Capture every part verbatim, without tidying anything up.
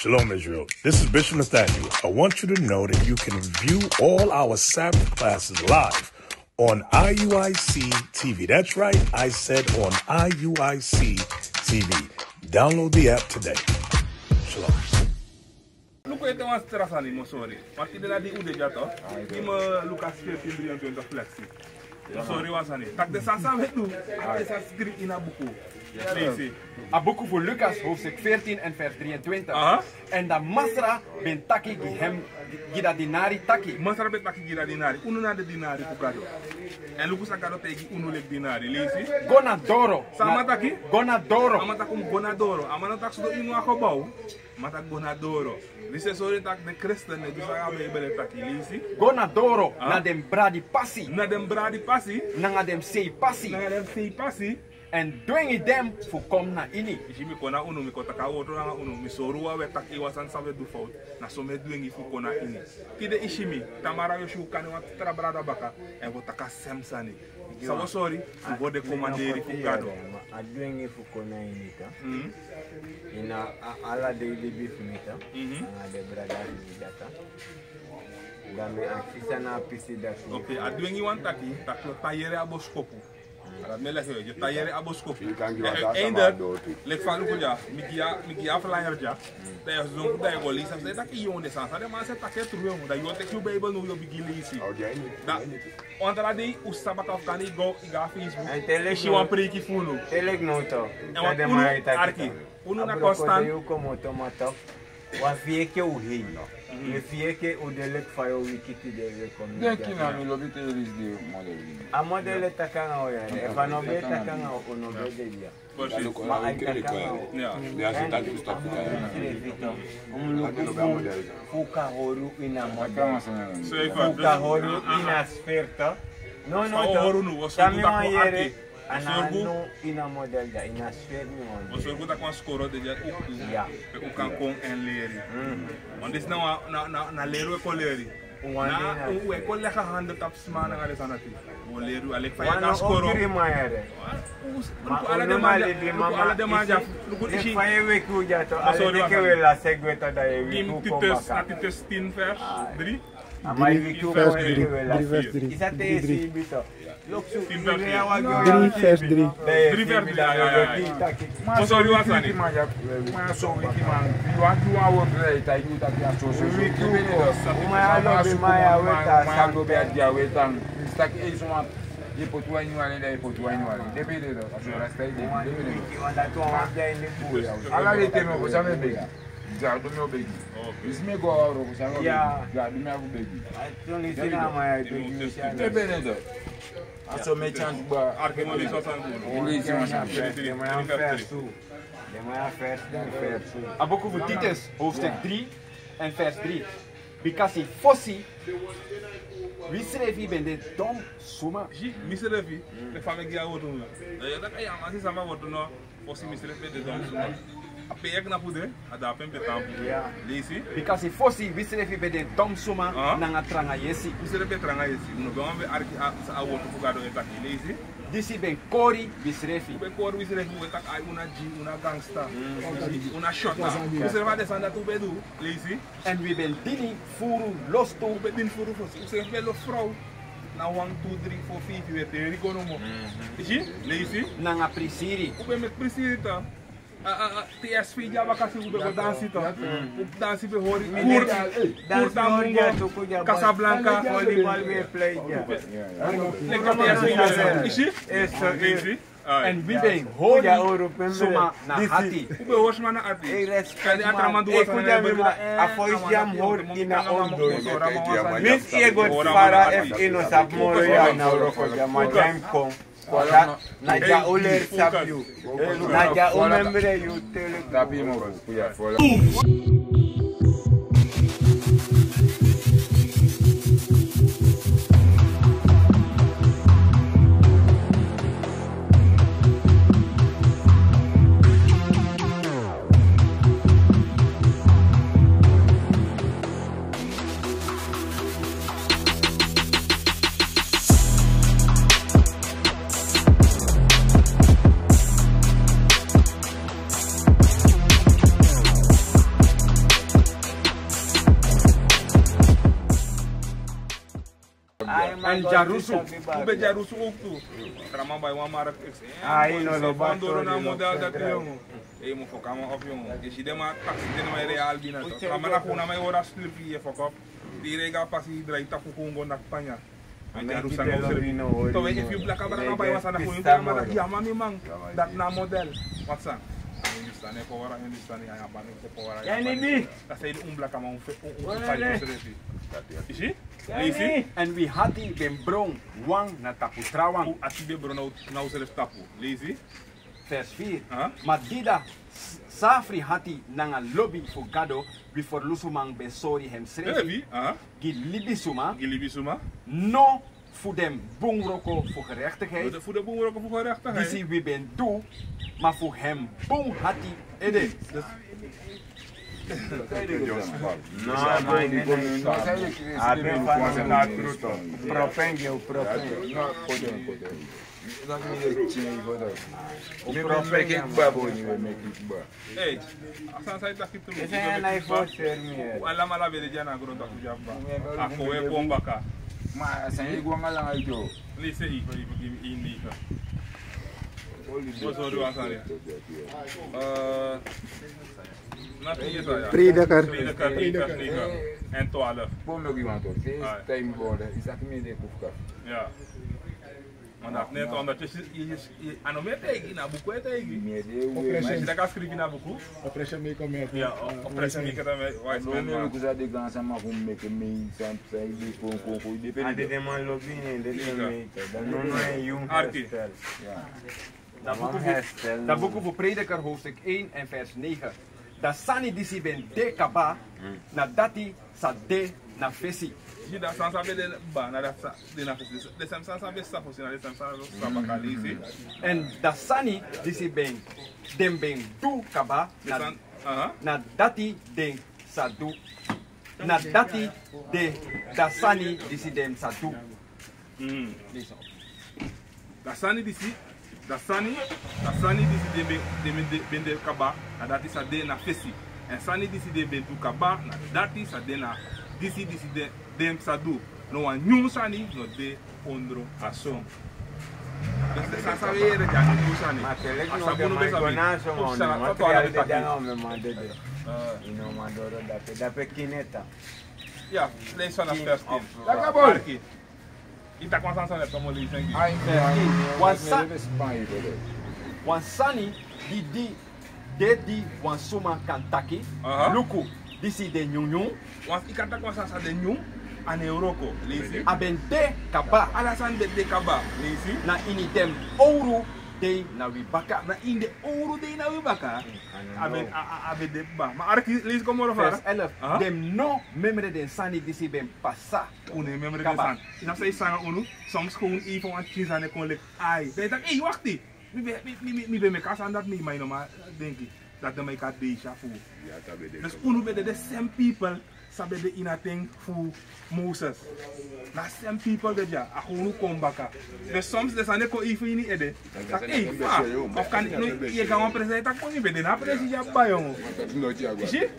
Shalom, Israel. This is Bishop Nathaniel. I want you to know that you can view all our Sabbath classes live on I U I C T V. That's right, I said on I U I C T V. Download the app today. Shalom. Luku ete wan tra sani, mi o sori. Ma tide na di un de dya, toch. Gi mi Lukas veertien drieëntwintig, Flexi. Mi o sori wan sani. Tak' den sani san un e du, a de san skrifi ini a buku. Leisi. A buku fu Lukas, hoofdstuk veertien en vers drieëntwintig. Aha. Èn dan Masra ben taki gi hem, gi, gi a dinari taki. Masra ben taki gi a dinari. Unu na den dinari fu Gado. Èn luku san Gado taigi unu leki dinari. Leisi. Go na doro. San a man taki? Go na doro. A man taki un go na doro. A man no taki sidon ini wan gebouw. Ma taki go na doro. Disi e sori taki den kresten no e du san a Bijbel e taki. Leisi. Go na doro, na den bradi pasi. Na den bradi pasi. Nanga den sei pasi. Nanga den sei pasi. Èn dwengi den fu kon na ini. I si, mi kon na unu, mi kon taki a wortu nanga unu, mi sori unu fa wi e taki wan sani san wi e du fowtu. Na so mi e dwengi fu kon na ini. Tide i si mi, tamara wi o si un kon na wan tra brada baka, èn wi o taki a sem sani. San wi o sori, fu hori den komanderi fu Gado. Ma a dwengi fu kon na ini, toch. Mhm. Ini a ala dei libi fu mi, toch. Mhm. Nanga den brada fu mi dati. Dan mi e aksi san na a pisi dati. Oké, a dwengi wani taki, taki yu o tan yere a boskopu. A dati mi e leki yu, yu o tan yere a boskopu. Èn eindelijk, leki fa a luku dya, mi gi yu a, mi gi yu a flyer dya. Dan yu o sidon, dan yu o go leisi, a san den taki, yu o understand san den man sa taki e tru. Dan yu o teki yu Bijbel now, yu o bigin leisi. Dan wan tra dei un sa baka fu kon, i go, i go a Facebook, i si wan preiki fu unu. Èn wan unu arki, unu na konstan. Wan fi enke un hei. Mhm. Wan fi enke un de leki fa yu o wiki tide, yu e kon. Denki na mi lobi te yu leisi den model. A model e taki nanga un ya, efu a no ben e taki nanga un, un no ben de dya. Ma a e taki nanga un. Ya. Un mus luku fu, fu kan hori un ini a model. Fu kan hori un ini a sfeer, toch. No, no, toch. San mi wani yere. A na no ini a model, dan ini a sfeer mi wani. Wi o sorgu taki wan skoro de dya, pe un kan kon èn leri. Mhm. Want disi na wan, na, na, na leri wi e kon leri. Na, wi e kon leg a handen tapu sma nanga den sani dati. Wi o leri, a leki fa yu e kon skoro. Ma ala den man dya, luku ala den man dya, luku disi. Fa yu e weki un dya, toch. A leki wi e lasi gwe, toch, dan yu e weki un kon baka. Titus, na Titus tien vers drie. Drie vers drie. Drie vers drie. Drie vers drie. Drie vers drie. Ma so wiki man, ya. Ma so wiki man. Yu wani du wan work, dan yu taki a so, so, so. Wiki man, ya, weki a sani. Weki a sani. Yu poti wan ini wan nen, dan yu poti wan ini wan nen. Den ben de, a so rasta e de, den ben de. Ala den ten mi o go, san mi e begi. Gadu mi o begi. Oké. Disi mi e go a wroko, san mi o begi. Gadu mi abi fu begi. Te bene do. A so mi e tyanti, baa. Arki, mi o leisi wan sani. Leisi wan sani. Den man ya vers tu. Den man ya vers tu. A buku fu Titus, hoofdstuk drie en vers drie. Bikasi fosi wi srefi ben de don suma. Si, mi srefi, pe fa mi e gi a wortu no. Eh, dati a man si san mi e wortu no. Fosi mi srefi ben de don suma. A pe yu e knapu de, a dape mi ben tan bun. Ya. Leisi. Bikasi fosi wi srefi ben de don suma nanga tranga yesi. Mi srefi ben tranga yesi. Un no ben wani ben arki a, san a wortu fu Gado e taki. Leisi. Disi ben kori wi srefi. Un ben kori wi srefi, un e taki ai, un na G, un na gangsta. Mm. Leisi, un na shota. Wi srefi a den sani dati un ben du. Leisi. Èn wi ben dini furu lostu. Un ben dini furu lostu. Wi srefi ben lobi frow. Na wan, tu, dri, fo, feifi, wi e teri go nomo. Mhm. I si? Leisi. Nanga prisiri. Un ben meki prisiri, toch. A, a, a, T S V dya bakasi, un ben go dansi, toch. Un dansi ben hori. Kurti, Kurti a Mungo, Casablanca. Volleyball wi e play dya. Leki T S V, i si? Leisi. Èn wi ben hori suma na ati. Un ben hori suma na ati. Kande a tra man du wan sani, a foisi dya mi hori ini a ondoo. Mi si e go fara efu yu no sabi moro ya na wroko dya, ma dya mi kon. Na dya un leri sabi yu. Na dya un memre yu tele. Dyarusu. Un ben dyarusu ook tu. Tra man bai wan mark. Ai, no, no, wan doro na model dati, yongu. Ei, mo foka man op, yongu. Yu si den man taksi, den man e rei albina. Tra man na fu na man e hori a slip, yu e foka op. Di yu rei go a pasi, yu drai tapu kon go na panya. Dyarusu anga un srefi. Towe, efu yu blakaman na bai wan sani, na fu yu man. Ya, mami man. Dati na model. Wat san? Hindustani e powara, Hindustani, ya, ya, mami e powara, ya, mami. Dati san yu de, un blakaman, un fe, un, un, un fari un srefi. Yu si? Leisi. Èn wi ati ben bron wan na tapu trawan. Un ati ben bron na un, na unsrefi tapu. Leisi. Vers vier. Aha. Ma dida s-, safri ati nanga lobi fu Gado, wi ferlusuman ben sori hemsrefi. Aha. Gi libisuma. Gi libisuma. No fu den bun wroko fu gerechtigheid. No fu den bun wroko fu gerechtigheid. Disi wi ben du, ma fu hem bun ati ede. Dus, No, no, no, no. A ben fan na truto. Propengi, o propengi. No, kodo, kodo. Hey, a sani san yu taki tru. Yu ben forceer mi. Alamala ben de dya na grontapu dya kba. A kon we kon baka. Ma a sani e go anga langa yu. Leisi, yu, yu, yu, yu, yu. Go sori wan sani. Eh, Prediker. Prediker, Prediker, Prediker. En twaalf. Bon, no, gi wan toch. Ai. Time border. Is dat mi de kufka? Ya. Ma dati net omdat yu, yu, yu, yu, a no mi e taigi, na buku e taigi. Mi e de. Opresie. Ma yu si dati a skrifi na buku. Opresie meki mi. Ya, o-, opresie meki mi. Wise man. No, no, luku san den gaansama fu meki mi san, san yu de kon, kon, kon, yu de. A de den man lobi en, den man meki. Dan no, no, en yun herstel. Ya. Na buku fu, na buku fu Prediker hoofdstuk één en vers negen. Da sani disi ben de kaba, na dati sa de na fesi. Yu si, da sani san ben de kaba, na dati sa de na fesi. Den sani san ben sa fosi, na den sani sa baka. Leisi. Èn da sani disi ben, den ben du kaba, na, na dati den sa du. Na dati de, da sani disi den sa du. Mm. Da sani disi, da sani, da sani disi den ben, den ben de, ben de kaba, na dati sa de na fesi. Èn sani disi den ben du kaba, na dati sa de na, disi, disi den, den sa du. No wan nyun sani no de ondro a son. Dus den sani san we yere dya, a nyun sani. Ma te leki no den man kon na a son, ma material de dya, no, mi man de de. Yu no man doro dape, dape kineta. Ya, leisi na vers tien. Taki wan sani san leki mi o leisi en gi. Ai, ai, ai, wan ai, sa-, ai, ai, ai, ai, wan sani di, di, de di wan suma kan taki. Aha. Luku, disi de nyunyun. Wan, yu kan taki wan sani san de nyun, a no e wroko. Leisi. A ben de kaba. Ala sani ben de kaba. Leisi. Na ini den owru dei na wi baka. Na ini den owru dei na wi baka. A ben, a, a, a ben de kaba. Ma arki, leisi kon moro fara. Vers elf. Aha. Den no memre den sani disi ben pasa. Un no e memre den sani. Yu sabi san yu sanga unu, soms kon unu even wan pikin sani kon leki ai. Dan yu taki, ei, wakti. Mi ben, mi, mi, mi, mi ben meki a sani dati, mi, ma yu no man denki dati den man e kon a deisi fu. Dus unu ben de den same people san ben de ini a ten fu Moses. Na same people de dya, a kon unu kon baka. Dus soms den sani e kon even ini ede. Taki, ei, fa, of kan, no, yu e go a wan presi, yu taki, mi ben de na a presi dya kaba, yongu. Yu si?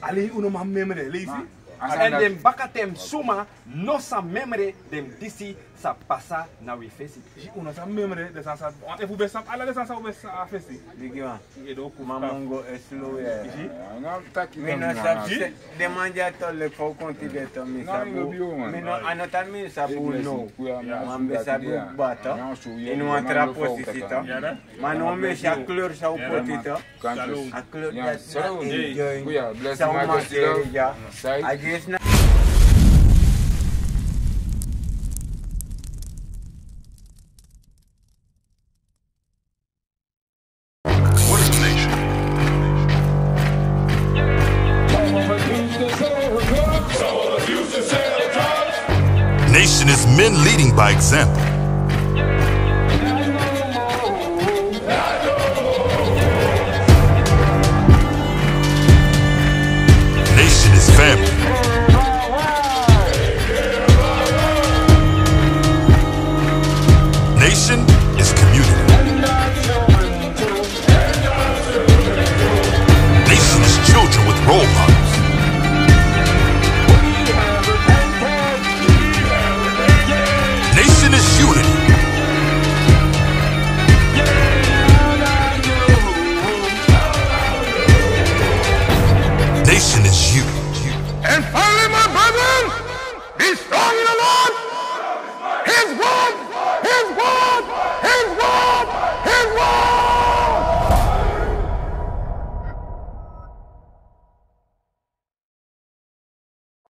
Alleen unu man memre, leisi. Èn den bakaten suma no sa memre den disi sa pasa na wi fesi. Yu si, unu sa memre den sani sa, want efu un ben sabi ala den sani san un ben sa a fesi. Bigi wan. Yu e du oku. Ma mi o go slow, ya. Yu si? Mi no sabi se, den man dya toli fa un kon tide tu, mi sabi. Mi no, a no tan mi sabi un no. Ma mi ben sabi un kaba tu. Ini wan tra posisi tu. Ma now mi si a kleur san un poti tu. A kleur dati na enjoy. San un man seri dya. A gesi na. What is a nation? Nation is men leading by example. Nation is family. Nation